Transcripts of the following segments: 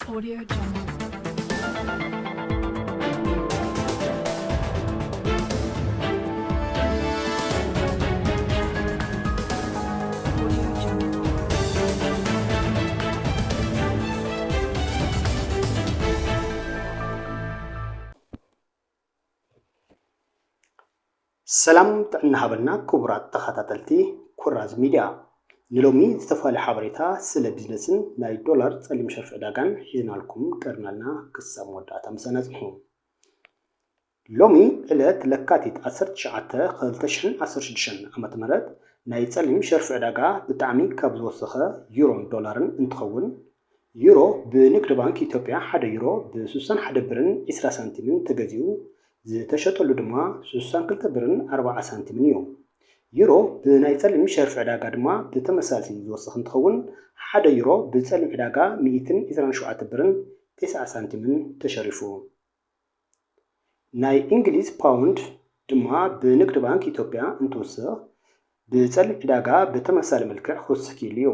Audio Jungle. Audio Jungle. ሰላም ጥዕና ሃበልና ክቡራት ተኸታተልቲ ኩራዝ ሚድያ። ንሎሚ ዝተፈላለዩ ሓበሬታ ስለ ቢዝነስን ናይ ዶላር ጸሊም ሸርፊ ዕዳጋን ሒዝናልኩም ቀርብናልና። ክሳብ መወዳእታ ምሳና ጽንሑ። ሎሚ ዕለት ለካቲት ዓሰርተ ትሽዓተ ክልተ ሽሕን ዓሰርተ ሽዱሽተን ዓመተ ምህረት ናይ ጸሊም ሸርፊ ዕዳጋ ብጣዕሚ ካብ ዝወሰኸ ዩሮን ዶላርን እንትኸውን፣ ዩሮ ብንግድ ባንክ ኢትዮጵያ ሓደ ዩሮ ብ ስሳን ሓደ ብርን ዕስራ ሳንቲምን ተገዚኡ ዝተሸጠሉ ድማ ስሳን ክልተ ብርን ኣርባዓ ሳንቲምን እዩ። ዩሮ ብናይ ጸሊም ሸርፊ ዕዳጋ ድማ ብተመሳሳሊ ዝወስኽ እንትኸውን፣ ሓደ ዩሮ ብጸሊም ዕዳጋ ሚእትን ዕስራን ሸውዓተ ብርን ተስዓ ሳንቲምን ተሸሪፉ። ናይ እንግሊዝ ፓውንድ ድማ ብንግድ ባንክ ኢትዮጵያ እንትውስኽ፣ ብጸሊም ዕዳጋ ብተመሳሳሊ መልክዕ ክውስኽ ክኢሉ እዩ።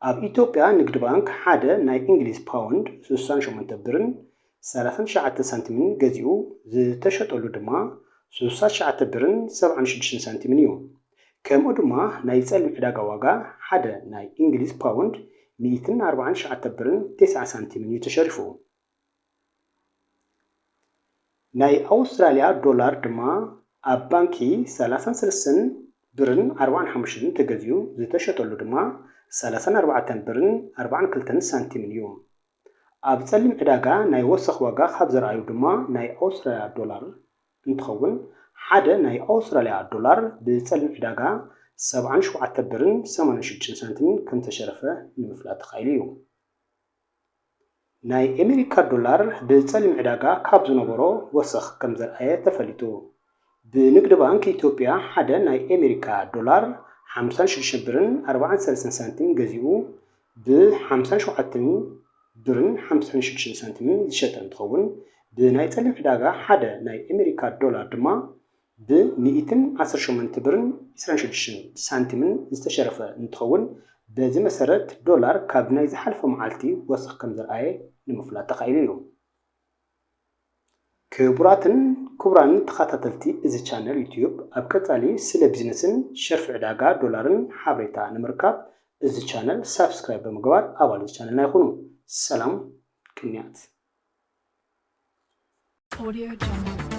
ኣብ ኢትዮጵያ ንግድ ባንክ ሓደ ናይ እንግሊዝ ፓውንድ ስሳን ሸሞንተ ብርን ሰላሳን ትሽዓተ ሳንቲምን ገዚኡ ዝተሸጠሉ ድማ ስሳን ትሽዓተ ብርን ሰብዓን ሽዱሽተን ሳንቲምን እዩ። ከምኡ ድማ ናይ ጸሊም ዕዳጋ ዋጋ ሓደ ናይ እንግሊዝ ፓውንድ ሚእትን ኣርባዓን ትሽዓተ ብርን ተስዓ ሳንቲምን እዩ ተሸሪፉ። ናይ ኣውስትራልያ ዶላር ድማ ኣብ ባንኪ ሰላሳን ሰለስተን ብርን ኣርባዓን ሓሙሽተን ተገዚኡ ዝተሸጠሉ ድማ ሰላሳን ኣርባዕተን ብርን ኣርባዓን ክልተን ሳንቲምን እዩ። ኣብ ጸሊም ዕዳጋ ናይ ወሰኽ ዋጋ ካብ ዘርኣዩ ድማ ናይ ኣውስትራልያ ዶላር እንትኸውን፣ ሓደ ናይ ኣውስትራልያ ዶላር ብጸሊም ዕዳጋ ሰብዓን ሸውዓተ ብርን ሰማንያን ሽዱሽተን ሳንቲምን ከም ዝተሸረፈ ንምፍላጥ ተኻኢሉ እዩ። ናይ ኤሜሪካ ዶላር ብጸሊም ዕዳጋ ካብ ዝነበሮ ወሰኽ ከም ዘርኣየ ተፈሊጡ። ብንግድ ባንክ ኢትዮጵያ ሓደ ናይ ኤሜሪካ ዶላር ሓምሳን ሽዱሽተ ብርን ኣርባዓን ሰለስተን ሳንቲም ገዚኡ ብ ሓምሳን ሸውዓተን ብርን ሓምሳን ሽዱሽተ ሳንቲምን ዝሸጠ እንትኸውን፣ ብናይ ጸሊም ዕዳጋ ሓደ ናይ ኤሜሪካ ዶላር ድማ ብ ሚእትን ዓሰርተ ሸሞንተ ብርን ዕስራን ሽዱሽተን ሳንቲምን ዝተሸረፈ እንትኸውን፣ በዚ መሰረት ዶላር ካብ ናይ ዝሓለፈ መዓልቲ ወሰኽ ከም ዘርኣየ ንምፍላጥ ተኻኢሉ እዩ። ክቡራትን ክቡራን ተኸታተልቲ እዚ ቻነል ዩትዩብ፣ ኣብ ቀጻሊ ስለ ቢዝነስን ሸርፊ ዕዳጋ ዶላርን ሓበሬታ ንምርካብ እዚ ቻነል ሳብስክራይብ ብምግባር ኣባል እዚ ቻነልና ይኹኑ። ሰላም፣ ቅንያት። Audio Jungle.